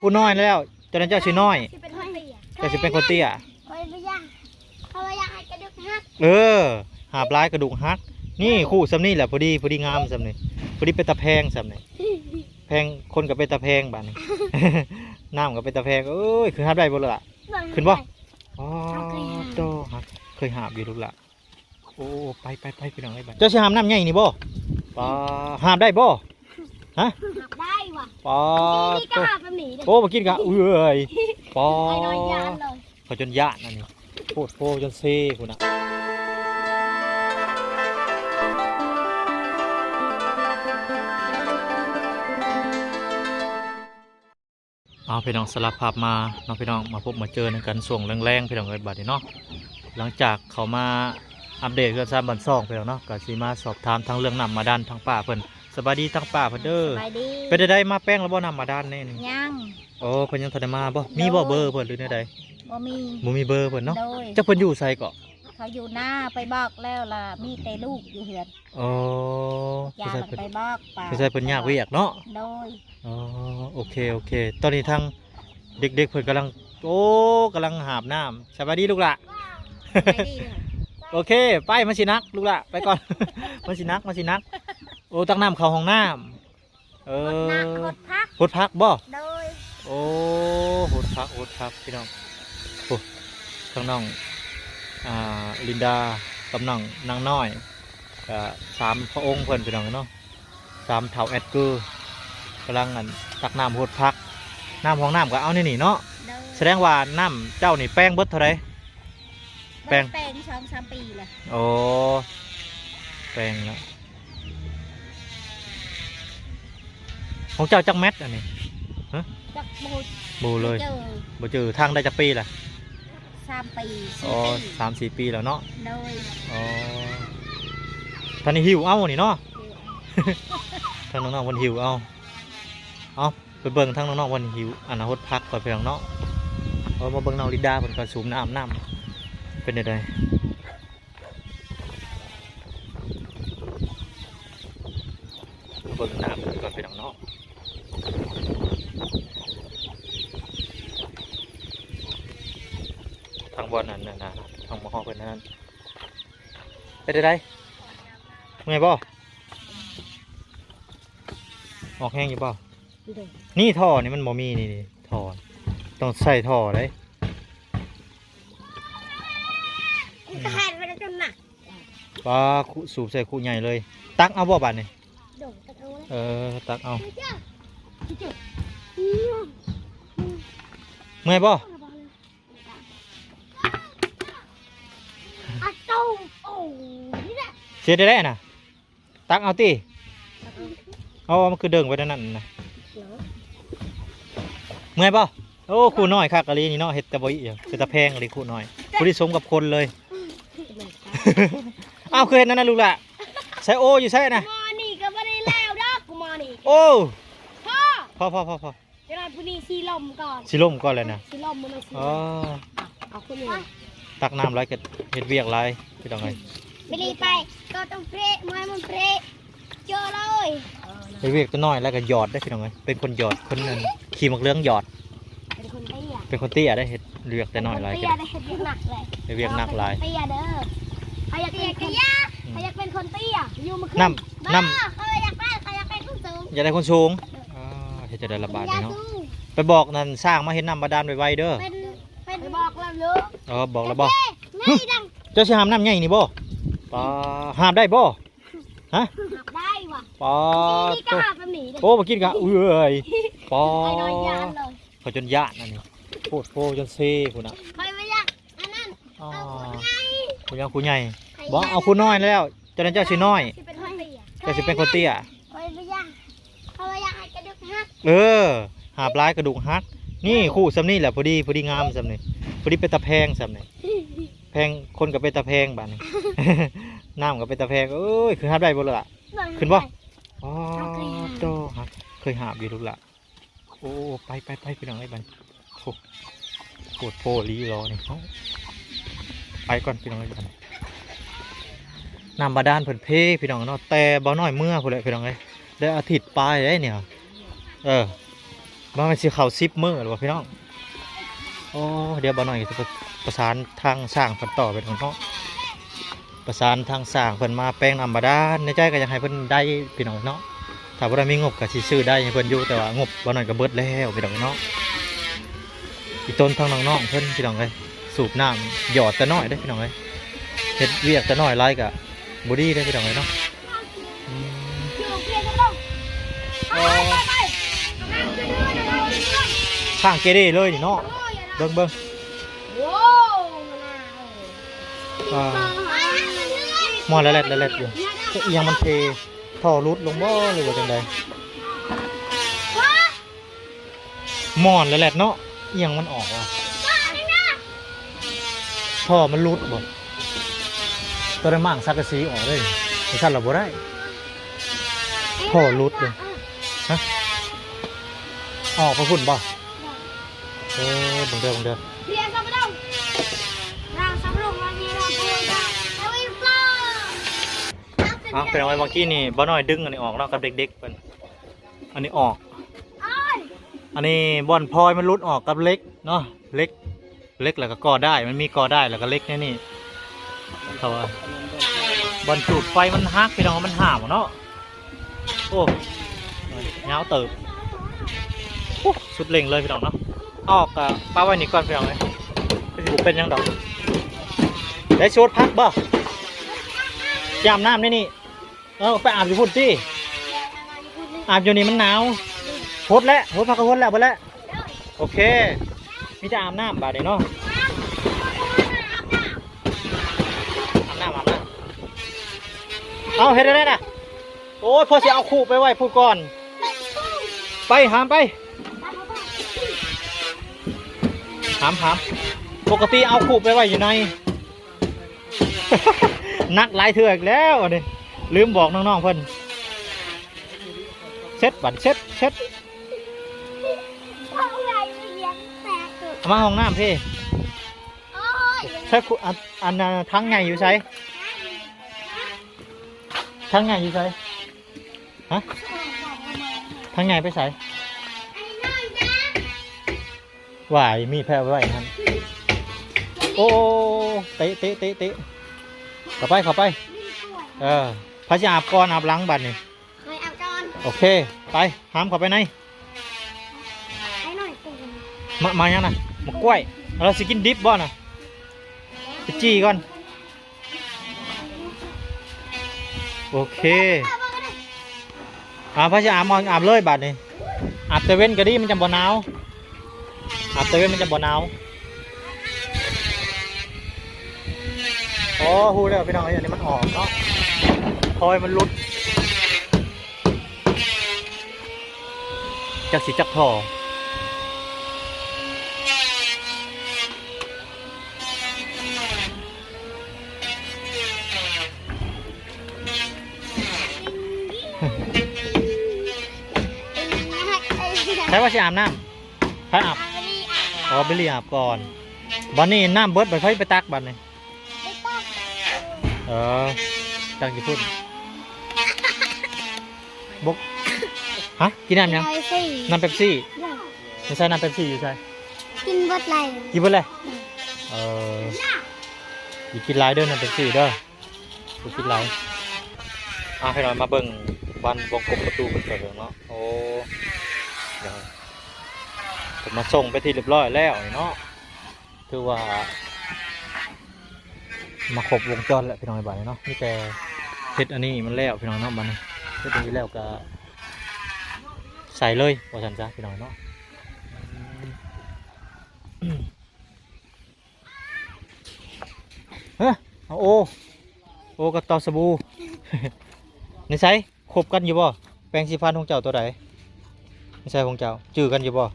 ຜູ້ນ້ອຍແລ້ວ ເຈົ້ານັ້ນເຈົ້າຊິນ້ອຍ ຊິເປັນຄົນເຕ້ຍ ເຈົ້າຊິເປັນຄົນເຕ້ຍ. ຂ້ອຍບໍ່ຢາກ ຂ້ອຍບໍ່ຢາກໃຫ້ກະດູກຫັກ. ເອີ ຫາບຫຼາຍກະດູກຫັກ. ນີ້ ເອີ ຄູ່ສ່ຳນີ້ແຫຼະ ພໍດີ ພໍດີງາມສ່ຳນີ້ ພໍດີເປັນຕາແພງສ່ຳນີ້ ແພງ ຄົນກໍເປັນຕາແພງບາດນີ້ ນ້ຳກໍເປັນຕາແພງ. ເອີຍ ຄືຫາບໄດ້ບໍ່ລະ? ຂຶ້ນບໍ່? ອໍ ເຮົາເຄີຍຫາບ ໂຕ ເຄີຍຫາບຢູ່ລູກຫຼາ. ໂອ້ ໄປ ໄປ ໄປ ພີ່ນ້ອງເອີຍ ບາດ ເຈົ້າຊິຫາບນ້ຳໃຫຍ່ນີ້ບໍ່? ປາ ຫາບໄດ້ບໍ່? ຮະ? ຫາບໄດ້ຫວາ ປາ ນີ້ກໍຫາບແບບນີ້ເດ້. ໂອ້ ບໍ່ກິນກະເອື້ອຍ ປາ ຂ້ອຍນ້ອຍຢ້ານເລີຍ ຂ້ອຍຈົນຢ້ານອັນນີ້ ໂພດໂພຈົນເຊພຸ້ນນະ. ເອົາ ພີ່ນ້ອງ ສາລະພາບມາເນາະ ພີ່ນ້ອງ ມາພົບມາເຈີນຳກັນຊ່ວງແລງໆ ພີ່ນ້ອງເອີຍ ບາດນີ້ເນາະ. ຫຼັງຈາກເຂົ້າມາອັບເດດເຮືອນຊານບ້ານຊ່ອງ ພີ່ນ້ອງເນາະ ກໍຊິມາສອບຖາມທາງເລື່ອງນ້ຳບາດານທາງປ້າເພິ່ນ. ສະບາຍດີທາງປ້າເພິ່ນເດີ. ສະບາຍດີ. ເປັນຈັ່ງໃດ ມາແປງແລ້ວບໍ່ ນ້ຳບາດານນີ້? ຍັງ. ໂອ້ ເພິ່ນຍັງທັນໄດ້ມາບໍ່? ມີບໍ່ ໂດຍ ເບີເພິ່ນ ຫຼືແນວໃດ? ບໍ່ມີ ບໍ່ມີເບີເພິ່ນເນາະ. ໂດຍ. ຈັກເພິ່ນຢູ່ໃສເກາະ? ເຂົາຢູ່ນາ ໄປບອກແລ້ວລະ ມີແຕ່ລູກຢູ່ເຮືອນ. ອໍ ຢາກໄປບອກ ສົງໄສເພິ່ນຍາກວຽກເນາະ. ໂດຍ. ອໍ ໂອເຄ ໂອເຄ. ຕອນນີ້ທາງເດັກໆ ເພິ່ນກຳລັງ ໂອ້ ກຳລັງຫາບນ້ຳ. ສະບາຍດີລູກຫຼ້າ. ສະບາຍດີ. ໂອເຄ ໄປ ມັນຊິໜັກລູກຫຼ້າ ໄປກ່ອນ ມັນຊິໜັກ ມັນຊິໜັກ. ໂອ້ ຕັກນ້ຳເຂົ້າຫ້ອງນ້ຳ. ເອີ ຫົດນະ ຫົດຜັກ ຫົດຜັກບໍ່? ໂດຍ. ໂອ້ ຫົດຜັກ ຫົດຜັກ ພີ່ນ້ອງ. ໂອ້ ທາງນ້ອງ ອ່າ ລິນດາ ກັບນ້ອງນາງນ້ອຍ ກະສາມພະອົງເພິ່ນ ພີ່ນ້ອງເນາະ ສາມເຖົ້າແອັດເກີ ກຳລັງ ອັນ ຕັກນ້ຳຫົດຜັກ. ນ້ຳຫ້ອງນ້ຳກໍເອົາໃນນີ້ເນາະ. ໂດຍ. ສະແດງວ່ານ້ຳເຈົ້ານີ້ແປງເບິດເທົ່າໃດ? ແປງ ແປງສອງສາມປີແລ້ວ. ໂອ້ ແປງແລ້ວ. ຂອງເຈົ້າຈັກແມັດອັນນີ້? ຮະ? ຈັກ ບໍ່ ບໍ່ເລີຍ ບໍ່ຈື່ ບໍ່ຈື່. ທາງໄດ້ຈັກປີລະ? ສາມປີ ສີ່ ອໍ ປີ ສາມສີ່ປີແລ້ວເນາະ. ໂດຍ. ອໍ ທ່ານນີ້ຫິວເອົານີ້ເນາະ. ຫິວເອົາ ທາງນ້ອງໆ ເພິ່ນຫິວເອົາ. ເອົາ ໄປເບິ່ງທາງນ້ອງໆ ເພິ່ນຫິວ ອັນນ່າ ຫົດຜັກກ່ອນ ພີ່ນ້ອງເນາະ. ເອົາ ມາເບິ່ງນ້ອງລິນດາເພິ່ນກໍສູບນ້ຳ ນ້ຳເປັນຈັ່ງໃດ? ເບິ່ງນ້ຳເພິ່ນກ່ອນ ພີ່ນ້ອງເນາະ. ທາງບ່ອນນັ້ນນະ ທາງໝໍເພິ່ນນັ້ນ ເປັນຈັ່ງໃດ? ເມື່ອຍບໍ່? ອອກແຮງຢູ່ບໍ່? ໂດຍ. ນີ້ທໍ່ນີ້ມັນບໍ່ມີ ນີ້ ນີ້ທໍ່ ຕ້ອງໃສ່ທໍ່ເດ້. ກູກະຫາຍໄປແລ້ວຈົນໜັກ. ປາ ຄຸ ສູບໃສ່ຄຸໃຫຍ່ເລີຍ. ຕັກເອົາບໍ່ບາດນີ້? ໂດຍ ຕັກເອົາ. ເອີ ຕັກເອົາ. ເມື່ອຍບໍ່? ອາໂຕ ໂອ້ ນີ້ແຫຼະ ເຮັດໄດ້ນະ. ຕັກເອົາຕິ. ເອົາ ມັນຄືເດິງໄວ້ແນວນັ້ນນະ. ເມື່ອຍບໍ່? ໂອ້ ຄູນ້ອຍຄັກອີ່ຫຼີນີ້ເນາະ ເຮັດແຕ່ບໍ່ອີ່ຫຍັງ ເປັນຕາແພງອີ່ຫຼີຄູນ້ອຍ ຜູ້ທີ່ສົມກັບຄົນເລີຍ. ອ້າວ ຄືເຮັດແນວນັ້ນລູກຫຼ້າ? ໃສ່ໂອຢູ່ໃສນະ? ໝໍນີ້ກໍບໍ່ໄດ້ແລ້ວດອກ ໝໍນີ້. ໂອ້ ພໍ ພໍ ພໍ ພໍ ພໍ. ຈັກໜ້ອຍຜູ້ນີ້ຊິລົ້ມກ່ອນ ຊິລົ້ມກ່ອນແລ້ວນະ. ຊິລົ້ມມື້ນີ້ຊິ. ອໍ ເອົາ ເອົາຂຶ້ນນີ້ ຕັກນ້ຳຫຼາຍກໍເຮັດວຽກຫຼາຍ ພີ່ນ້ອງເອີຍ. ໄປລີໄປ ກໍຕ້ອງເພຣະ ມວຍມັນເພຣະເຈີເລີຍ. ເຮັດວຽກແຕ່ນ້ອຍແລ້ວກໍຢອດເດ້ ພີ່ນ້ອງເອີຍ. ເປັນຄົນຢອດ ຄົນນັ້ນ ຂີ້ໝາກເຫຼືອງຢອດ. ເປັນຄົນເຕ້ຍ ເປັນຄົນເຕ້ຍເດ້ ເຮັດວຽກແຕ່ນ້ອຍຫຼາຍ ເປັນຄົນເຕ້ຍເດ້ ເຮັດວຽກໜັກເລີຍ. ເຮັດວຽກໜັກຫຼາຍ ເປັນຄົນເຕ້ຍເດີ. ຂ້ອຍຢາກເປັນຄົນ ອືມ ຂ້ອຍຢາກເປັນຄົນເຕ້ຍ ຢູ່ມາຂຶ້ນ ນ້ຳ ບໍ່ ນ້ຳ ຂ້ອຍຢາກໄດ້ ຂ້ອຍຢາກໄດ້ຄົນສູງ ຢາກໄດ້ຄົນສູງ. ເອີ ເຮັດຈັ່ງໃດລະບາດນີ້ເນາະ. ໄປບອກນັ້ນຊ່າງມາເຮັດນ້ຳບາດານໄວໆເດີ. ເປັນ ເປັນ ໄປບອກແລ້ວເດີ. ອໍ ບອກແລ້ວບໍ່? ເຈົ້າຊິຫາບນ້ຳໃຫຍ່ນີ້ບໍ່? ປາ ຫາບໄດ້ບໍ່? ຮະ? ຫາບໄດ້ຫວາ ປາ ນີ້ກໍຫາບແບບນີ້ເດ້. ໂອ້ ບໍ່ກິນກະເອື້ອຍ ປາ ຂ້ອຍນ້ອຍຢ້ານເລີຍ ຂ້ອຍຈົນຢ້ານອັນນີ້ ໂພດໂພຈົນເຊພຸ້ນນະ. ຂ້ອຍບໍ່ຢາກ ອັນນັ້ນ ອໍ ເອົາຜູ້ໃຫຍ່ ຜູ້ໃຫຍ່ ຜູ້ໃຫຍ່ ບໍ່ ເອົາຜູ້ນ້ອຍແລ້ວ ເຈົ້ານັ້ນເຈົ້າຊິນ້ອຍ ຊິເປັນຄົນເຕ້ຍ ເຈົ້າຊິເປັນຄົນເຕ້ຍ. ຂ້ອຍບໍ່ຢາກ ຂ້ອຍບໍ່ຢາກໃຫ້ກະດູກຫັກ. ເອີ ຫາບຫຼາຍກະດູກຫັກ. ນີ້ ຄູ່ສ່ຳນີ້ແຫຼະ ພໍດີ ພໍດີງາມສ່ຳນີ້ ພໍດີເປັນຕາແພງສ່ຳນີ້ ແພງ ຄົນກໍເປັນຕາແພງບາດນີ້ ນ້ຳກໍເປັນຕາແພງ. ເອີຍ ຄືຫາບໄດ້ບໍ່ລະ? ຂຶ້ນບໍ່? ອໍ ໂຕ ເຄີຍຫາບຢູ່ລູກຫຼ້າ. ໂອ້ ໄປ ໄປ ໄປ ພີ່ນ້ອງເອີຍ ບາດນີ້ ໂອ້ ໂພດໂພອີ່ຫຼີຫຼໍນີ້. ເຮົາໄປກ່ອນ ພີ່ນ້ອງເອີຍ ບາດນີ້ ນ້ຳບາດານເພິ່ນເພ ພີ່ນ້ອງເນາະ ແຕ່ບໍ່ນ້ອຍເມື່ອພຸ້ນແຫຼະ ພີ່ນ້ອງເອີຍ ໄດ້ອາທິດປາຍແລ້ວນີ້. ເອີ ບໍ່ແມ່ນຊິເຂົ້າສິບມື້ແລ້ວບໍ່ພີ່ນ້ອງ? ໂອ້ ດຽວບ່າວນ້ອຍຈະປະ ປະສານທາງຊ່າງເພິ່ນຕໍ່ໄປເນາະ ປະສານທາງຊ່າງເພິ່ນມາແປງນ້ຳບາດານ. ໃນໃຈກໍຢາກໃຫ້ເພິ່ນໄດ້ພີ່ນ້ອງເນາະ ຖ້າບໍ່ໄດ້ມີງົບກໍຊິຊື້ໄດ້ໃຫ້ເພິ່ນຢູ່ ແຕ່ວ່າງົບບ່າວນ້ອຍກໍເບິດແລ້ວພີ່ນ້ອງເນາະ. ອີຕົນທາງນ້ອງໆເພິ່ນພີ່ນ້ອງເອີຍ ສູບນ້ຳ ຫຍອດແຕ່ນ້ອຍເດ້ພີ່ນ້ອງເອີຍ ເຮັດວຽກແຕ່ນ້ອຍຫຼາຍກໍບໍ່ດີເດ້ພີ່ນ້ອງເອີຍເນາະ. ອືມ ຂ້າງເກເຣເລີຍນີ້ເນາະ ເບິ່ງໆ ອ່າ ມ່ວນແລ້ວແລ້ວແລ້ວຢູ່ ອີ່ຫຍັງມັນເທ ທໍ່ຫຼຸດລົງບໍ່ ຫຼືວ່າຈັ່ງໃດ? ມ່ອນແຫຼະແຫຼດເນາະ ອີ່ຫຍັງມັນອອກວະ ທໍ່ມັນຫຼຸດບໍ່? ໂຕໄດ້ມ້າງສັງກະສີອອກເດ້ ຈັ່ງຊັ້ນລະບໍ່ໄດ້ ທໍ່ຫຼຸດເດ້. ຮະ ອອກໄປພຸ້ນບໍ່? ເອີ ເບິ່ງເດີ ເບິ່ງເດີ. ເອົາ ພີ່ນ້ອງເອີຍ ເມື່ອກີ້ນີ້ບ່າວນ້ອຍດຶງອັນນີ້ອອກເນາະ ກັບເດັກໆເພິ່ນ ອັນນີ້ອອກ ອັນນີ້ບ່ອນພອຍມັນຫຼຸດອອກກັບເຫຼັກເນາະ ເຫຼັກ ເຫຼັກແລ້ວກໍກໍ່ດ້າຍ ມັນມີກໍ່ດ້າຍແລ້ວກໍເຫຼັກໃນນີ້ ເຂົາວ່າບ່ອນຈູດໄຟມັນຫັກພີ່ນ້ອງ ມັນຫ້າມເນາະ. ໂອ້ ຍາວເຕີບ ໂອ້ ສຸດເລັ່ງເລີຍພີ່ນ້ອງເນາະ. ອອກກໍປະໄວ້ນີ້ກ່ອນພີ່ນ້ອງເອີຍ ກໍຊິບໍ່ເປັນຫຍັງດອກ. ໄດ້ສູດພັກບໍ່? ຊິອາບນ້ຳໃນນີ້. ເອີ ໄປອາບຢູ່ພຸ້ນຕິ ອາບຢູ່ນີ້ມັນໜາວ. ຫົດແລ້ວ ຫົດ ພາກັນຫົດແລ້ວ ເບິດແລ້ວ. ໂອເຄ ມີແຕ່ອາບນ້ຳບາດນີ້ເນາະ ອາບນ້ຳ ອາບນ້ຳ. ເອົາ ເຮັດແນວໃດນະ? ໂອ້ຍ ພໍ່ຊິເອົາຄຸໄປໄວ້ພຸ້ນກ່ອນ ໄປ ຫາມໄປ ຫາມ ຫາມ. ປົກກະຕິເອົາຄຸໄປໄວ້ຢູ່ໃນ ໜັກຫຼາຍເທື່ອອີກແລ້ວອັນນີ້ ລືມບອກນ້ອງໆເພິ່ນ. ເຊັດບັດ ເຊັດ ເຊັດ ເອົາມາຫ້ອງນ້ຳພີ້. ໃສ່ ອັນ ອັນ ຖັງໃຫຍ່ຢູ່ໃສ? ຖັງໃຫຍ່ຢູ່ໃສ? ຮະ ຖັງໃຫຍ່ໄປໃສ? ຫວາຍ ມີແພໄວ້ຫັ້ນ. ໂອ້ ເຕະ ເຕະ ເຕະ ເຕະ ເຂົ້າໄປ ເຂົ້າໄປ. ເອີ ໃຜຊິອາບກ່ອນ ອາບຫຼັງບາດນີ້? ຂ້ອຍອາບກ່ອນ. ໂອເຄ ໄປ ຫາມເຂົ້າໄປໃນ. ໄອ້ນ້ອຍ ມາ ມາຫຍັງນະ? ໝາກກ້ວຍ. ເຮົາຊິກິນດິບບໍ່ນະ? ໄປຈີ່ກ່ອນ. ໂອເຄ ອາ ໃຜຊິອາບ ອາບເລີຍບາດນີ້. ອາບແຕ່ເວັນກໍດີ ມັນຈັ່ງບໍ່ໜາວ ອາບແຕ່ເວັນມັນຈັ່ງບໍ່ໜາວ. ອໍ ຮູ້ແລ້ວພີ່ນ້ອງເອີຍ ອັນນີ້ມັນອອກເນາະ ພອຍມັນຫຼຸດ ຈັກຊິຈັກທໍ່. ໃຜວ່າຊິອາບນ້ຳ? ໃຜອາບ? ອໍ ບິລລີອາບກ່ອນ. ບັດນີ້ນ້ຳເບິດ ບັດໃຜໄປຕັກບັດນີ້? ເອີ ຕັກຢູ່ພຸ້ນ. ບົກ ຮະ ກິນນ້ຳຫຍັງ? ນ້ຳເປັບຊີ. ຢູ່ໃສນ້ຳເປັບຊີ ຢູ່ໃສ? ກິນເບິດແລ້ວ ກິນເບິດແລ້ວ. ເອີ ຢ່າກິນຫຼາຍເດີ ນ້ຳເປັບຊີເດີ ບໍ່ກິນຫຼາຍ. ອ່າ ໃຫ້ນ້ອງມາເບິ່ງບານວົງກົບປະຕູເພິ່ນເນາະ. ໂອ້ ເພິ່ນມາສົ່ງເປັນທີ່ຮຽບຮ້ອຍແລ້ວນີ້ເນາະ. ຖືວ່າມາຄົບວົງຈອນແລ້ວພີ່ນ້ອງ ບາດນີ້ເນາະ. ມີແຕ່ເຮັດອັນນີ້ມັນແລ້ວພີ່ນ້ອງເນາະ. ບາດນີ້ເຮັດອັນນີ້ແລ້ວກໍໃສ່ເລີຍວ່າຊັ້ນຊະພີ່ນ້ອງເນາະ. ເອີ ເອົາໂອ ໂອກັບເຕົາສະບູ ໃນໃສ? ຄົບກັນຢູ່ບໍ່? ແປງສີຟັນຂອງເຈົ້າໂຕໃດ? ໃນໃສຂອງເຈົ້າ? ຈື່ກັນຢູ່ບໍ່?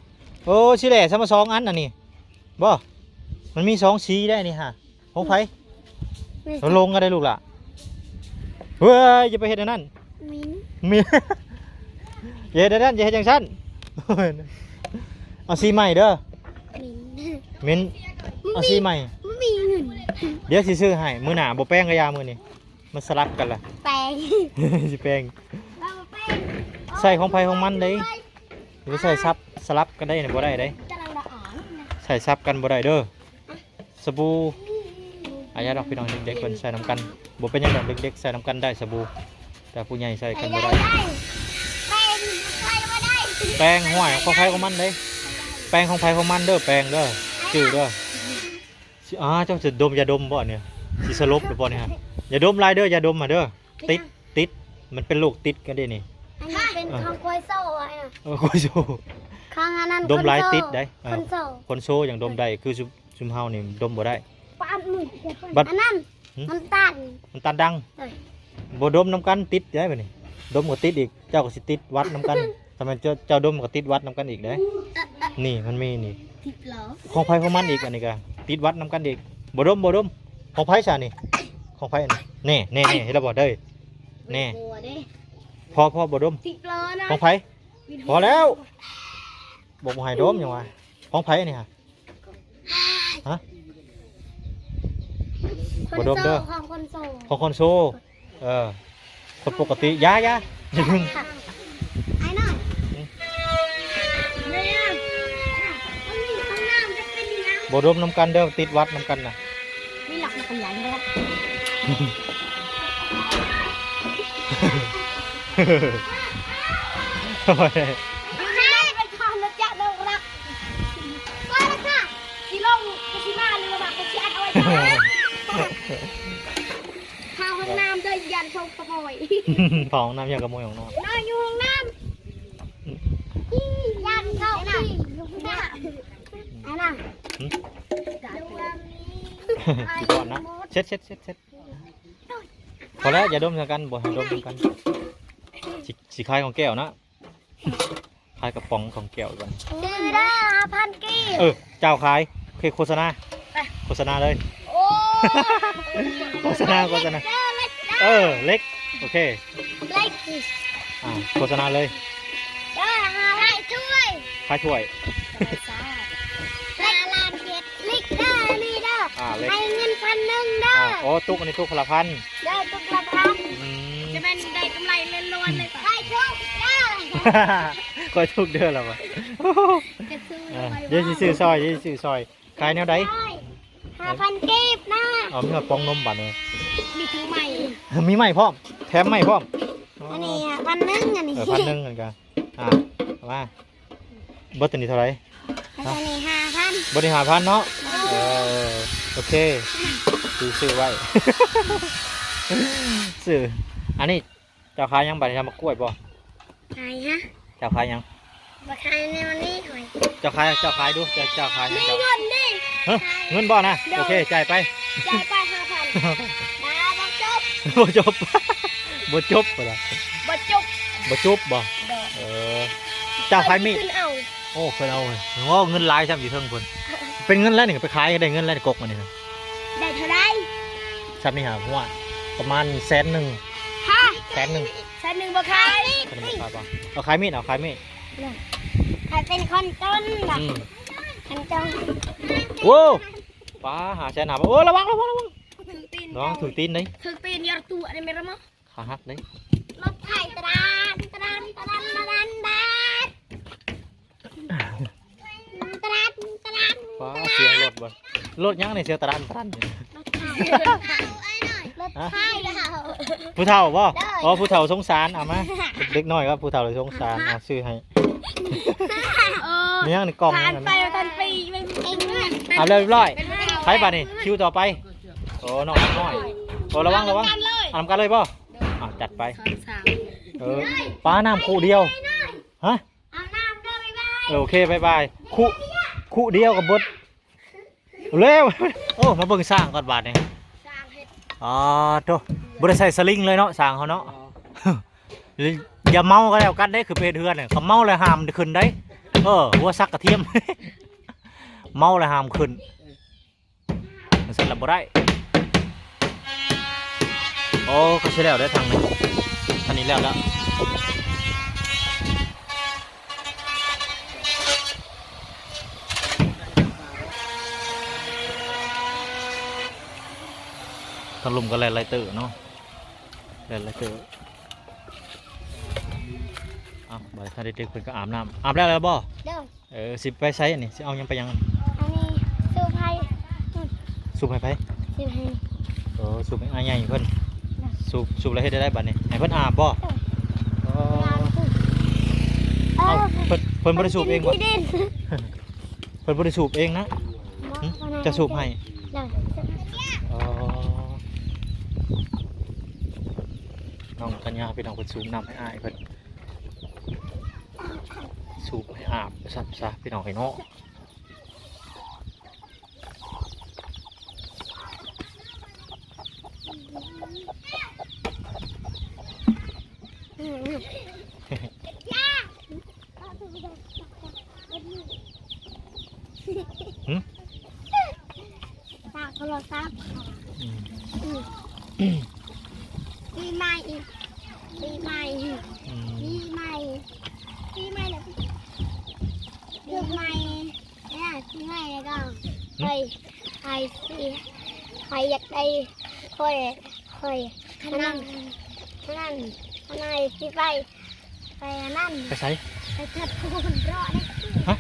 ໂອ້ ສີແຫຼສະມາສອງອັນອັນນີ້ບໍ່? ມັນມີສອງສີໄດ໋ນີ້ຫາ. ຂອງໃຜ? ແມ່ນ ລົງກໍໄດ້ລູກຫຼະ. ເວີຍ ຢ່າໄປເຮັດອັນນັ້ນ ໝິ່ນ ໝິ່ນ. ຢ່າເຮັດອັນນັ້ນ ຢ່າເຮັດຈັ່ງຊັ້ນ. ເອົາສີໃໝ່ເດີ ໝິ່ນ ເອົາສີໃໝ່. ບໍ່ມີເງິນ ດຽວຊິຊື້ໃຫ້. ມື້ໜ້າບໍ່ແປງກະຢ່າ ມື້ນີ້ ມັນສະຫຼັບກັນລະ ແປງ ຊິແປງ ເອົາແປງ ໃສ່ຂອງໃຜຂອງມັນເດ້. ຫຼືໃສ່ສັບ ໃສ່ ສະຫຼັບກັນໄດ້ນີ້ບໍ່ໄດ້ເດ້ ໃສ່ສັບກັນບໍ່ໄດ້ເດີ. ສະບູ ອາ ຢ່າດອກພີ່ນ້ອງ ເດັກໆເພິ່ນໃສ່ນຳກັນ ບໍ່ເປັນຫຍັງດອກ ເດັກໆໃສ່ນຳກັນໄດ້ສະບູ ແຕ່ຜູ້ໃຫຍ່ໃສ່ກັນບໍ່ໄດ້. ແປງ ໃສ່ບໍ່ໄດ້ ແປງ ຫ້ວຍ ຂອງໃຜຂອງມັນເດ້ ແປງຂອງໃຜຂອງມັນເດີ ແປງເດີ ຈື່ເດີ. ຊິ ອາ ເຈົ້າຊິດົມຢາດົມບໍ່ອັນນີ້ ຊິສະຫຼົບຫຼືບໍ່ນີ້? ຢ່າດົມຫຼາຍເດີ ຢ່າດົມຫັ້ນເດີ ຕິດ ຕິດ ມັນເປັນໂລກຕິດກັນເດ້ນີ້. ອັນນີ້ເປັນຂອງຄວາຍໂຊ ອັນນັ້ນ ເອີ ຄວາຍໂຊ ຂອງອັນນັ້ນ ດົມຫຼາຍຕິດໄດ໋. ເອີ ຄົນໂຊ ຄົນໂຊຍັງດົມໄດ້ ຄືຊຸມ ຊຸມເຮົານີ້ດົມບໍ່ໄດ້. ປາດມື ບັດ ອັນນັ້ນ ຫືມ ນ້ຳຕານ ນ້ຳຕານດັງ ເອີ ບໍ່ດົມນຳກັນ ຕິດໄດ໋ບັດນີ້ ດົມກໍຕິດອີກ ເຈົ້າກໍຊິຕິດຫວັດນຳກັນ ຖ້າແມ່ນເຈົ້າ ເຈົ້າດົມກໍຕິດຫວັດນຳກັນອີກເດ້. ນີ້ມັນມີນີ້ ຂອງໃຜຂອງມັນອີກ ອັນນີ້ກໍຕິດຫວັດນຳກັນອີກ. ບໍ່ດົມ ບໍ່ດົມ ຂອງໃຜຊະນີ້ ຂອງໃຜອັນນີ້ ແນ່ໆໆ ເຫັນແລ້ວບໍ່ເດີ ແນ່ ພໍ ພໍ ບໍ່ດົມ ຂອງໃຜ ພໍແລ້ວ ບໍ່ ບໍ່ໃຫ້ດົມຫຍັງວະ ຂອງໃຜອັນນີ້ຫະ ຮະ ບໍ່ດົມເດີ ຂອງຄົນໂຊ ຂອງຄົນໂຊ ເອີ ຄົນປົກກະຕິ ຢ່າ ຢ່າ ຢ່າດຶງ ອ້າຍນ້ອຍ ບໍ່ດົມນຳກັນເດີ ຕິດຫວັດນຳກັນນະ. ມີຫຼັກນະ ຂະຫຍັນເດີ ຊິລົງ ຊິມາ ຫຼືວ່າ ຊິອັດເອົາໄວ້ ເຂົ້າຫ້ອງນ້ຳເດີ ຢ້ານເຂົາຂະໂມຍ ເຂົ້າຫ້ອງນ້ຳ ຢ້ານຂະໂມຍຫ້ອງນ້ຳ ນອນຢູ່ຫ້ອງນ້ຳ ຢ້ານເຂົາ ອັນນັ້ນ ຫືມ ຊິກ່ອນນະ ເຊັດ ເຊັດ ເຊັດ ເຊັດ ພໍແລ້ວ ຢ່າດົມໃສ່ກັນ ບໍ່ໃຫ້ດົມໃສ່ກັນ ຊິ ຊິຂາຍຂອງແກ້ວນະ. ຂາຍກະປ໋ອງຂອງແກ້ວກ່ອນ ຊື້ເດີ ຫ້າພັນກີບ ເອີ ເຈົ້າຂາຍ ໂອເຄ ໂຄສະນາ ໄປ ໂຄສະນາເລີຍ ໂອ້ ໂຄສະນາ ໂຄສະນາ ເອີ ເຫຼັກ ໂອເຄ ເຫຼັກ ອ່າ ໂຄສະນາເລີຍ ເດີ ຫ້າຮ້ອຍຖ້ວຍ ຂາຍຖ້ວຍ ຫ້າລ້ານເຈັດ ເຫຼັກເດີ ນີ້ເດີ ອ່າ ເຫຼັກ ໃຫ້ເງິນພັນໜຶ່ງເດີ ອ່າ ໂອ້ ຕຸກ ອັນນີ້ຕຸກຄົນລະພັນ ໄດ້ຕຸກລະພັນ ອືມ ຈະແມ່ນໄດ້ກຳໄລລ້ວນໆເລີຍປະ ໄດ້ທຸກເດີ ຂ້ອຍທຸກເດີລະວະ ເອີ ດຽວຊິຊື້ຊອຍ ດຽວຊິຊື້ຊອຍ ຂາຍແນວໃດ ຫ້າພັນກີບນະ ເອົາ ມີຮອດປ່ອງນົມບາດນີ້ ມີຖືໄມ້ ມີໄມ້ພ້ອມ ແຖມໄມ້ພ້ອມ ອັນນີ້ພັນໜຶ່ງ ອັນນີ້ ເອີ ພັນໜຶ່ງ ອັນກະ ອ່າ ເອົາມາ ເບິດຕົວນີ້ເທົ່າໃດ? ອັນນີ້ຫ້າພັນ ເບິດນີ້ຫ້າພັນເນາະ ເອີ ໂອເຄ ຊື້ ຊື້ໄວ້ ຊື້ ອັນນີ້ເຈົ້າຂາຍຫຍັງບາດນີ້ ເຈົ້າໝາກກ້ວຍບໍ່? ຂາຍຫະ? ເຈົ້າຂາຍຫຍັງ? ບໍ່ຂາຍແນວນີ້ຂ້ອຍ ເຈົ້າຂາຍ ເຈົ້າຂາຍດູ ເຈົ້າ ເຈົ້າຂາຍຫຍັງ ມີເງິນເດ້ ຮະ ເງິນບໍ່ນະ? ໂດຍ ໂອເຄ ຈ່າຍໄປ ຈ່າຍໄປຫ້າພັນ ບໍ່ຈົບ ບໍ່ຈົບ ບໍ່ຈົບບໍ່ລະ ບໍ່ຈົບ ບໍ່ຈົບບໍ່? ໂດຍ ເອີ ເຈົ້າຂາຍມີດ ຂຶ້ນເອົາ ໂອ້ ເພິ່ນເອົາ ໂອ້ ເງິນຫຼາຍຊ້ຳຢູ່ເທິງພຸ້ນ ເປັນເງິນແລ້ວນີ້ ໄປຂາຍໄດ້ເງິນແລ້ວນີ້ ກົກມານີ້ນະ ໄດ້ເທົ່າໃດ? ຊ້ຳນີ້ຫາຫົວ ປະມານແສນໜຶ່ງ ຮະ ແສນໜຶ່ງ ແສນໜຶ່ງບໍ່ຂາຍ ແສນໜຶ່ງບໍ່ຂາຍບໍ່? ເອົາຂາຍມີດ ເອົາຂາຍມີດ ຂາຍເປັນຄອນຕົ້ນ ອືມ ຄອນຕົ້ນ ໂອ້ ປາ ຫ້າແສນຫ້າ ໂອ້ ລະວັງ ລະວັງ ລະວັງ ຖືກຕີນ ລະວັງຖືກຕີນເດ້ ຖືກຕີນ ຢ່າຕົວະໄດ້ແມ່ນລະມະ ຂາຫັກເດ້ ລົດໄຖຕະດານ ຕະດານ ຕະດານ ຕະດານ ຕະດານ ຕະດານ ຕະດານ ຕະດານ ປ້າ ສຽງລົດບໍ່ ລົດຫຍັງນີ້ ສຽງຕະດານ ຕະດານຢູ່ ລົດໄຖ ຮະ ຜູ້ເຖົ້າບໍ່? ໂດຍ ອໍ ຜູ້ເຖົ້າສົງສານ ເອົາມາ ເດັກນ້ອຍກັບຜູ້ເຖົ້າສົງສານ ເອົາຊື້ໃຫ້ ເອີ ມີຫຍັງໃນກ່ອງ ຜ່ານໄປ ນັ້ນ ທັນປີ ເອົາ ລຽບຮ້ອຍ ໄປບາດນີ້ ຄິວຕໍ່ໄປ ໂອ້ ນ້ອງນ້ອຍ ໂອ້ ລະວັງ ລະວັງ ເອົານຳກັນເລີຍ ເອົານຳກັນເລີຍບໍ່? ອ່າ ຈັດໄປ ສອງສາມ ເອີ ປ້າ ນ້ຳຄຸດຽວ ຮະ ເອົານ້ຳເດີ ບາຍບາຍ ເອີ ໂອເຄ ບາຍບາຍ ຄຸ ຄຸດຽວກໍເບິດແລ້ວ ໂອ້ ມາເບິ່ງຊ້າງກ່ອນບາດນີ້ ຊ້າງເຮັດ ອໍ ໂທ້ ບໍ່ໄດ້ໃສ່ສະລິງເລີຍເນາະ ຊ້າງເຮົາເນາະ ອໍ ຢ່າເມົາກໍແລ້ວກັນເດ້ ຄືໄປເຮັດເຮືອນ ຄັນເມົາແລ້ວຫ້າມຂຶ້ນໄດ໋ ເອີ ຫົວສັກກະທຽມ ເມົາແລ້ວຫ້າມຂຶ້ນ ຈັ່ງຊັ້ນລະບໍ່ໄດ້ ໂອ້ ກໍຊິແລ້ວໄດ້ທາງນີ້ ທາງນີ້ແລ້ວແລ້ວ ທາງລຸ່ມກໍແລ່ນໄລ່ເຕີເນາະ ແລ່ນໄລ່ເຕີ ເອົາ ບໍ່ທັນໄດ້ດຶກ ເພິ່ນກໍອາບນ້ຳ. ອາບແລ້ວແລ້ວບໍ່? ໂດຍ. ເອີ ຊິໄປໃສອັນນີ້? ຊິເອົາຫຍັງໄປຫຍັງ? ອັນນີ້ສູບໃຫ້ ສູບໃຫ້ໃຜ? ສູບໃຫ້ ເອີ ສູບໃຫ້ອ້າຍໃຫຍ່ເພິ່ນ. ໂດຍ. ສູບ ສູບແລ້ວເຮັດໄດ້ໃດບັດນີ້? ໃຫ້ເພິ່ນອາບບໍ່? ໂດຍ. ອໍ ອາບ. ເອີ ເອົາ ເພິ່ນ ເພິ່ນບໍ່ໄດ້ສູບເອງບໍ່? ທີ່ດິນ ເພິ່ນບໍ່ໄດ້ສູບເອງນະ? ບໍ່. ຫຶ? ບໍ່ໄດ້ ຈະສູບໃຫ້? ໂດຍ. ອໍ ນ້ອງກັນຍາ ພີ່ນ້ອງ ເພິ່ນສູບນ້ຳໃຫ້ອ້າຍເພິ່ນ ສູບໃຫ້ອາບ ວ່າຊັ້ນຊະ ພີ່ນ້ອງເອີຍເນາະ. ຫຶ? ຕາໂທລະສັບ. ອືມ ອືມ ປີໃໝ່ ປີໃໝ່ ອືມ ປີໃໝ່ ປີໃໝ່ແລ້ວ ປີໃໝ່ ເອີ ປີໃໝ່ແລ້ວກໍ ຫຶ? ຂ້ອຍ ຂ້ອຍຊິ ຂ້ອຍຢາກໄດ້ ຂ້ອຍ ຂ້ອຍ ຂະໜາດ ຂະໜາດ ຂະໜາດຊິໄປ ໄປອັນນັ້ນ ໄປໃສ? ໄປທາດໂພນເລາະເດ້. ຮະ?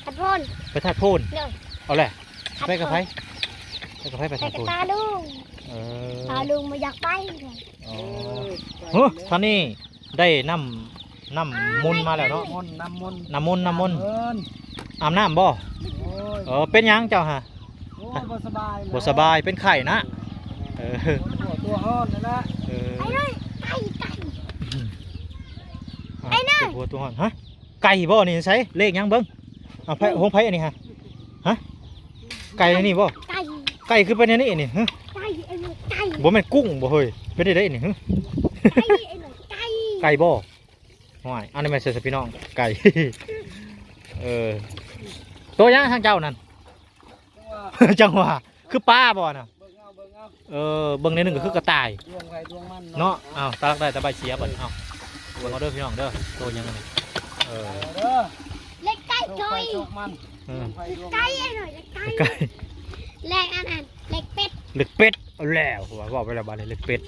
ທາດໂພນ. ໄປທາດໂພນ? ໂດຍ. ເອົາແຫຼະ. ທາດໂພນ. ໄປກັບໃຜ? ໄປກັບໃຜ? ໄປທາດໂພນ ໄປກັບຕາລຸງ. ເອີ ຕາລຸງບໍ່ຢາກໄປ. ອໍ ເອີ ເຮີ້ ທ່ານນີ້ໄດ້ນ້ຳ ນ້ຳມົນມາແລ້ວເນາະ. ນ້ຳມົນ ນ້ຳມົນ ນ້ຳມົນ ນ້ຳມົນ ອາບນ້ຳບໍ່? ໂອ້ຍ ເອີ ເປັນຫຍັງເຈົ້າຫະ? ໂອ້ຍ ບໍ່ສະບາຍ ບໍ່ສະບາຍ ເປັນໄຂ້ນະ. ເອີ ຕົວຮ້ອນນັ້ນລະ. ເອີ ໄອ້ນ້ອຍ ໄກ່ ໄກ່ ອືມ ໄອ້ນ້ອຍ ຕົວ ຕົວຮ້ອນ. ຮະ? ໄກ່ບໍ່ນີ້? ໃສ ເລກຫຍັງເບິ່ງ? ເອົາ ໃຜ ໂຮງໃຜອັນນີ້ຫະ? ຮະ? ໄກ່ໃນນີ້ບໍ່? ໄກ່ ໄກ່ຄືເປັນແນວນີ້ນີ້? ຮະ? ໄກ່ ໄອ້ນ້ອຍ ໄກ່ ບໍ່ແມ່ນກຸ້ງບໍ່ເຮີ້ຍ? ເປັນໄດ້ໃດນີ້? ຮະ? ໄກ່ ໄອ້ນ້ອຍ ໄກ່ ໄກ່ບໍ່? ຫ້ວຍ ອັນນີ້ແມ່ນໃສຊະພີ່ນ້ອງ? ໄກ່ ເອີ ໂຕຫຍັງທາງເຈົ້ານັ້ນ? ຈັງຫວະ ຄືປາບໍ່ນະ? ເອີ ເບິ່ງແນວໜຶ່ງກໍຄືກະຕ່າຍ ດວງໃຜດວງມັນເນາະ. ເນາະ ເອົາ ຕາລັກໄດ້ຕາໃບເສຍບັດ. ເອົາ ເບິ່ງເອົາເດີພີ່ນ້ອງເດີ ໂຕຫຍັງອັນນີ້? ເອີ ເອົາເດີ ເລັກໄກ່ ໂຕໃຜໂຕມັນ. ເອີ ເລັກໄກ່ ໄອ້ນ້ອຍ ເລັກໄກ່ ເລັກໄກ່ ເລັກອັນນັ້ນ ເລັກເປັດ ເລັກເປັດ. ເອົາແລ້ວ ເວົ້າໄປແລ້ວບາດນີ້ ເລັກເປັດ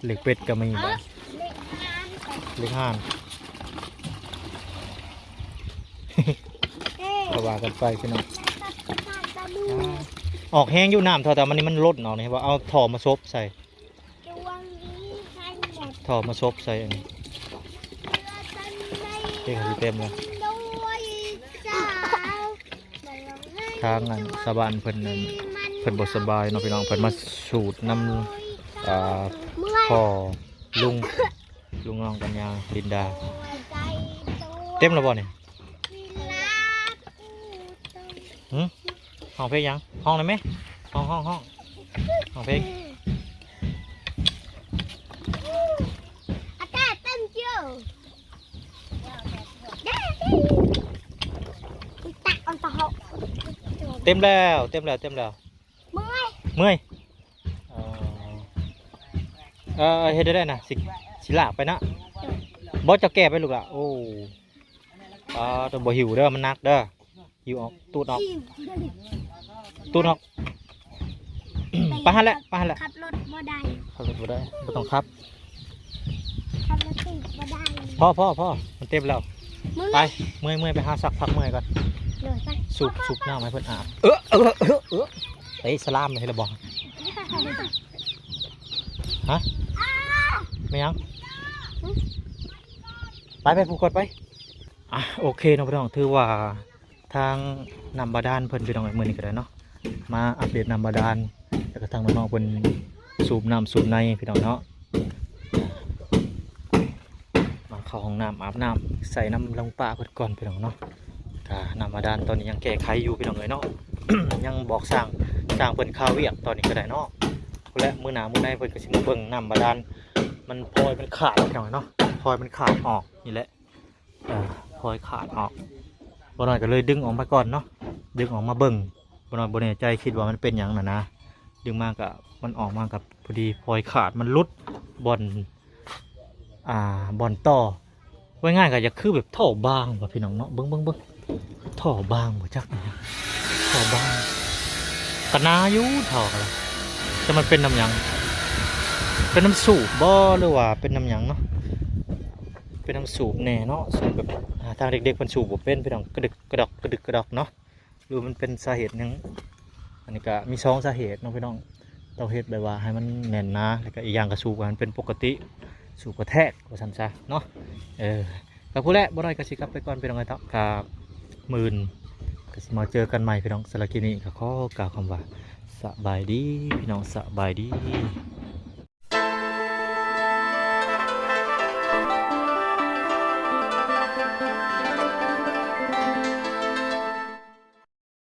ເລັກເປັດກໍມີ. ເອີ ເລັກຫ່ານ ເລັກຫ່ານ ເອີ ກໍວ່າກັນໄປພີ່ນ້ອງ. ອອກແຮງຢູ່ນ້ຳ ເທົ່າແຕ່ມັນນີ້ມັນລົ້ນອອກນີ້ ວ່າເອົາທໍ່ມາສົບໃສ່ ທໍ່ມາສົບໃສ່ອັນນີ້ ເຕັມ ເຕັມແລ້ວ. ທາງອັນຊາວບ້ານເພິ່ນນັ້ນ ເພິ່ນບໍ່ສະບາຍເນາະພີ່ນ້ອງ ເພິ່ນມາສູດນຳ ອ່າ ພໍ່ລຸງ ລຸງນ້ອງກັນຍາ ລິນດາ. ເຕັມແລ້ວບໍ່ນີ້? ຫຶ? ຮ້ອງເພງຫຍັງ? ຮ້ອງໄດ້ໄໝ? ຮ້ອງ ຮ້ອງ ຮ້ອງ ຮ້ອງເພງ. ເຕັມແລ້ວ ເຕັມແລ້ວ ເຕັມແລ້ວ. ເມື່ອຍ ເມື່ອຍ. ເອີ ເອີ ເຮັດໄດ້ນະ ຊິ ຊິລາກໄປນະ. ບໍ່ ເຈົ້າແກ່ໄປລູກຫຼ້າ. ໂອ້ ອ່າ ຕ້ອງບໍ່ຫິ້ວເດີ ມັນໜັກເດີ. ຫິ້ວອອກ ຕູດອອກ ຕູດອອກ. ໄປຫັ້ນແຫຼະ ໄປຫັ້ນແຫຼະ. ຂັບລົດບໍ່ໄດ້ ຂັບລົດບໍ່ໄດ້ ບໍ່ຕ້ອງຂັບ. ຄັນມັນຕິດບໍ່ໄດ້. ພໍ ພໍ ພໍ ມັນເຕັມແລ້ວ. ເມື່ອຍ ໄປ ເມື່ອຍ ເມື່ອຍ ໄປຫາຊັກພັກເມື່ອຍກ່ອນ. ໂດຍ ໄປ ສູບ ສູບນ້ຳໃຫ້ເພິ່ນອາບ. ເອີ ເອີ ເອີ ເອີ ເຕະສະລາມເຮັດແລ້ວບໍ່? ຮະ? ແມ່ນຫຍັງ? ໄປ ໄປ ຜູກກ່ອນໄປ. ອ່ະ ໂອເຄເນາະພີ່ນ້ອງ ຖືວ່າ ທາງນ້ຳບາດານເພິ່ນ ພີ່ນ້ອງເອີຍ ມື້ນີ້ກໍໄດ້ເນາະ ມາອັບເດດນ້ຳບາດານ ແລ້ວກໍທາງນ້ອງໆເພິ່ນສູບນ້ຳສູບໃນ ພີ່ນ້ອງເນາະ. ມາເຂົ້າຫ້ອງນ້ຳ ອາບນ້ຳໃສ່ນ້ຳລຸງປ້າເພິ່ນກ່ອນ ພີ່ນ້ອງເນາະ. ກະນ້ຳບາດານຕອນນີ້ຍັງແກ້ໄຂຢູ່ ພີ່ນ້ອງເອີຍເນາະ ຍັງບອກຊ່າງ ຊ່າງເພິ່ນຄາວຽກຕອນນີ້ກໍໄດ້ເນາະ. ແລະ ມື້ໜ້າມື້ໃນເພິ່ນກໍຊິມາເບິ່ງນ້ຳບາດານ ມັນພອຍມັນຂາດ ພີ່ນ້ອງເນາະ ພອຍມັນຂາດອອກນີ້ແຫຼະ. ເອີ ພອຍຂາດອອກ ບໍ່ນ້ອຍກໍເລີຍດຶງອອກມາກ່ອນເນາະ ດຶງອອກມາເບິ່ງ. ບໍ່ນ້ອຍບໍ່ແນ່ໃຈ ຄິດວ່າມັນເປັນຫຍັງຫັ້ນນະ ດຶງມາກໍ ມັນອອກມາກໍພໍດີພອຍຂາດ ມັນຫຼຸດບ່ອນ ອ່າ ບ່ອນຕໍ່. ເວົ້າງ່າຍໆກໍຢາກຄືແບບທໍ່ບາງວ່າ ພີ່ນ້ອງເນາະ. ເບິ່ງ ເບິ່ງ ເບິ່ງ ທໍ່ບາງບໍ່ຈັກ ທໍ່ບາງ ກໍໜາຢູ່ທໍ່ກໍໄດ້. ແຕ່ມັນເປັນນຳຫຍັງ? ເປັນນຳສູບບໍ່ ຫຼືວ່າເປັນນຳຫຍັງເນາະ? ປັນນຳສູບແດ່ເນາະ ສູບແບບ ອ່າ ທາງເດັກໆເພິ່ນສູບບໍ່ເປັນພີ່ນ້ອງ ກະດຶກກະດອກ ກະດຶກກະດອກເນາະ ຫຼືມັນເປັນສາເຫດຫຍັງ. ອັນນີ້ກະມີສອງສາເຫດເນາະພີ່ນ້ອງ ຕ້ອງເຮັດແບບວ່າໃຫ້ມັນແໜ້ນໜາ ແລ້ວກະອີກຢ່າງກະສູບໃຫ້ມັນເປັນປົກກະຕິ ສູບກະແທກວ່າຊັ້ນຊະເນາະ. ເອີ ກະພຸ້ນແຫຼະ ບໍ່ນ້ອຍກະຊິກັບໄປກ່ອນພີ່ນ້ອງເອີຍເນາະ ກະມື້ອື່ນກະຊິມາເຈີກັນໃໝ່ພີ່ນ້ອງ. ສຳລັບຄລິບນີ້ກະຂໍກ່າວຄຳວ່າ ສະບາຍດີພີ່ນ້ອງ ສະບາຍດີ.